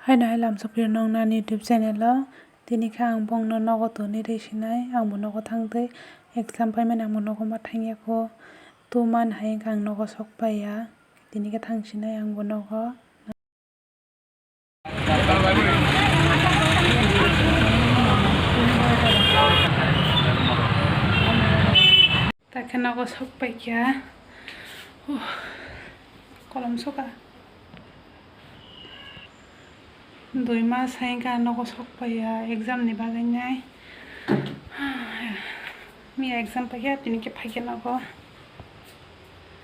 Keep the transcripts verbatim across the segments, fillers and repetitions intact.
Haino hai lamsok phirwi nong nani YouTube channel o. Tini khe ang bongno nogo tonwi rw sinai, ang bo nogo thangtwi exam paimani ang bo nogo ma thangya kho. Two month hai wngkha ang nogo sok paiya, tini khe thang sinai ang bo nogo. Takhe nogo sok paikha. Huh. Kolom soka. Dui mas hai wngkha nogo sok paiya exam ni bagwi nai. Miya exam paikha, tini khe phaikhe nogo.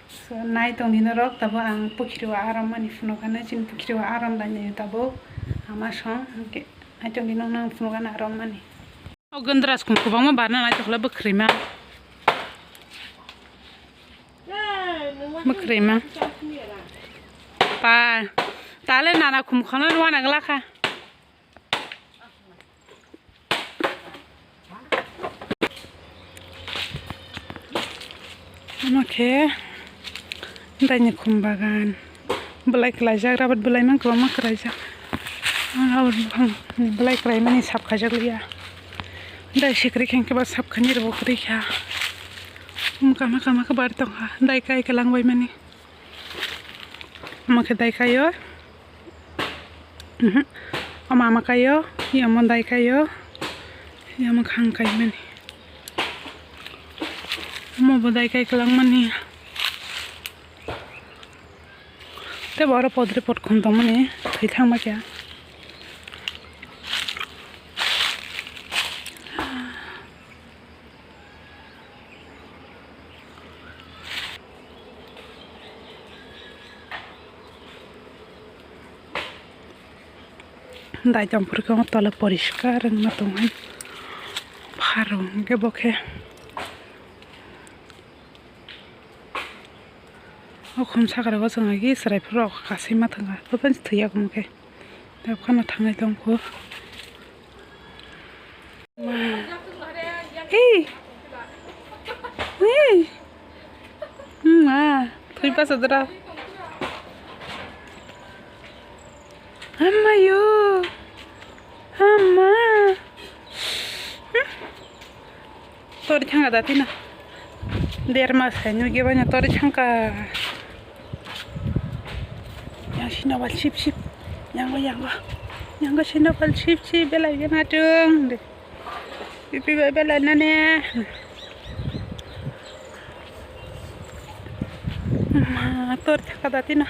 So, nai tongdi norok, tabuk ang pukhiri o arom mani phunukha, nai chini pukhiri o arom lai naio tabuk. Ama song, hwnkhe nai tongdi nokno ang phunukha na arom mani. O gandras khum kwbangma barna nai tokla bwkhwrwi ma. Bwkhwrwi ma. Pa, tale nana khum khana wana glakha. Omo khe daini khum bagan. Belai kwlaijak, rabat belai man kwbangma kwlaijak. Rabat buphang ni belai kwlaimani sap khaijak liya. Dai sikri khe khe ba sap khani rwbo kwrwi kha. Omo kama kama khe bari tongkha. Dai kai kwlangbaimani. Omo khe dai kaio. Mhm. Omo ama kaio, yamo dai kaio, yamo khang kaimani. Omo bo dai kai kwlangmani. Tei bo oro podre pod khum tongmani, thwi thangma khe. Dai tongphuru khe o tole poriskar wngma tongwi pharo hwnkhe bo khe. O khum sakra o chwng agi chwrai phuru rok kasima thwngkha, bo phano thwiya omo khe. Tei phano thangnai tongkho. Hey! Hey! Ma, thwi pasadra. Amma yo! Amma! Tori thangka da tino. Der mas hai nugya baino tori thangka. Yang sino bal sip sip. Yang go, yang go. Yang go sino bal sip sip belai gana tung de. Pipi bai belai nane. Ma tori thangka da tino.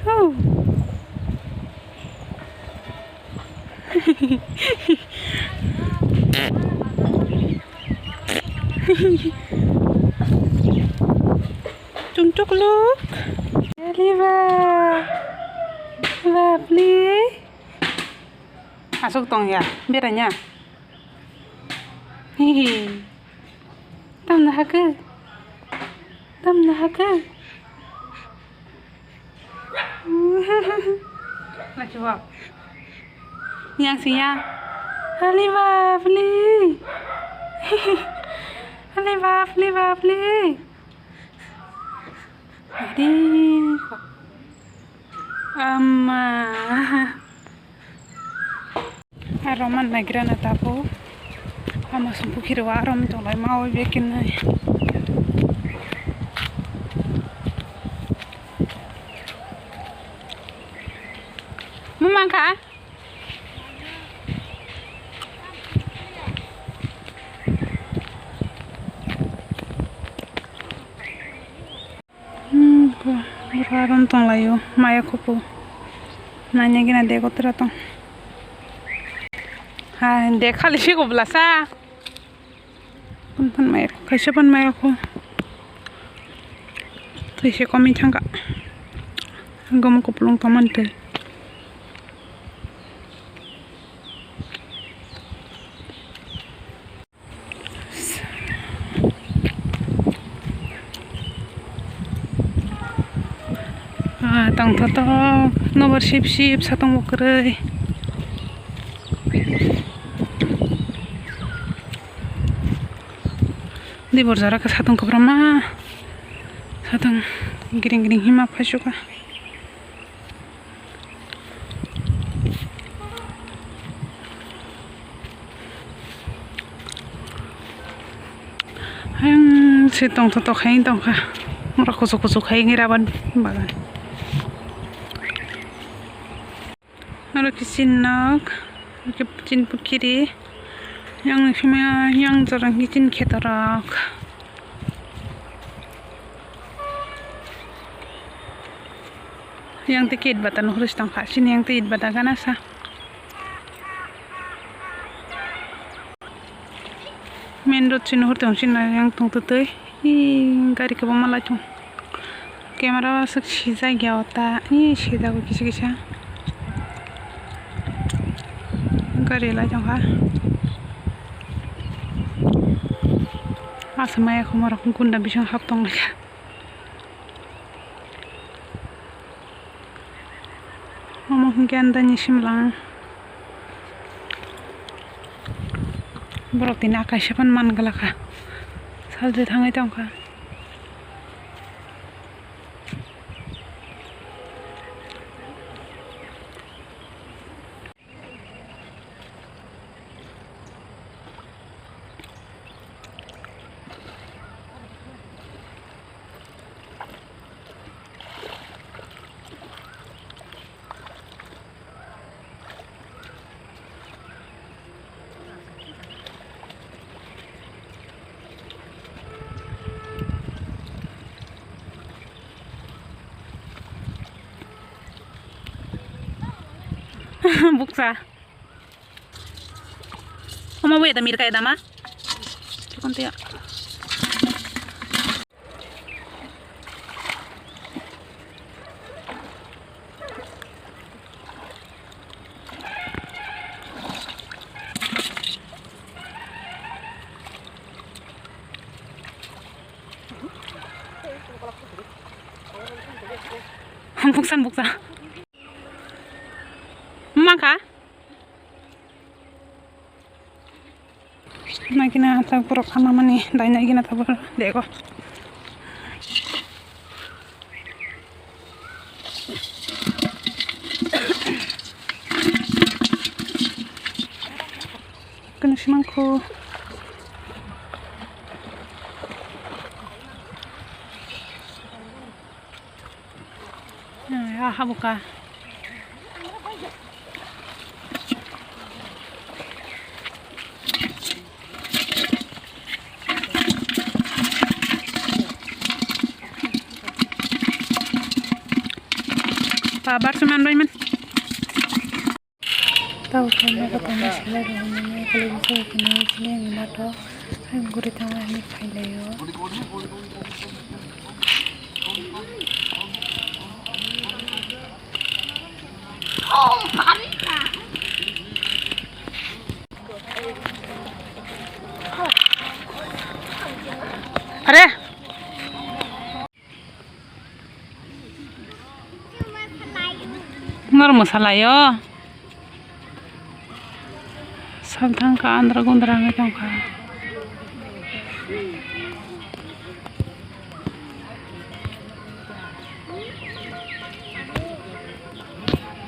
Oh. Chungchukluk. Liba. Bapli. Aswk tongya, beranya. Hihi. Tamna hakhe? Tamna hakhe? Nachibo. Yang siya. Ali bapli. Ali bapli, bapli. Adi. Ama. Aro man naigrana tabuk. Ama sumpu khiro aro mi tolai ma oi bekin nai. Mumang kha? Hmm, bura rom tong laio, maya khupu. Nanya gina dego tera tong. Ha, de khali si ko blasa. Pun pun maya, kaisa pun maya ko. Tui se komi thangka. Gomo kupulung toman tui. Ah, tongthotok, nobar sip sip, satong bo kwrwi. Dibor jora khe satong kwbramma, satong gring gring hima phaisukha. Se tongthotok hai wng tongkha. Mura kuchuk kuchuk hai wngwi raban bagan. Oro kitchen nok, oro kitchen pukhiri. Yang simi yang jorang kitchen khetorok. Yang tei kit bata nukhorwi se tongkha. Sini yang tei it bata gana sa. Main road chini hor tong chini yang tong twi. Ih, gari kwbangma lai tong. Camera o aswk sijak ya o ta. Ih, sijago kisa kisa. Gari lai tong kha. Asa maya khoma rok gunda bising hap tong lai kha. Omo hwnkhe andani simla borok tini akaisa phano man glak kha, salsa thangwi tongkha. Buksa. Omo bo eta mirka edama. Chikon tiya. Buksan buksa. Mangkha? Naikhe na tabuk borok khanamani dai naikhe na tabuk dego. Kunu simangkho. Ah, habuka. Babar seman bai man. Tau khaina khe tongma selai rw hwnwi khe khlai bwsai khe nai sini ani mato ang guri thango ani phailaio. Are. Nor mwsalaio. Salthang ka andra gundra wngwi tongkha.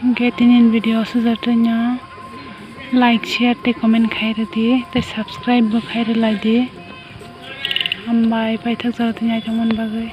Hwnkhe tini video sujak twi no like, share tei comment khai rwdi tei subscribe bo khai rwlaidi. Hambai paithak jora tini naitongmani bagwi.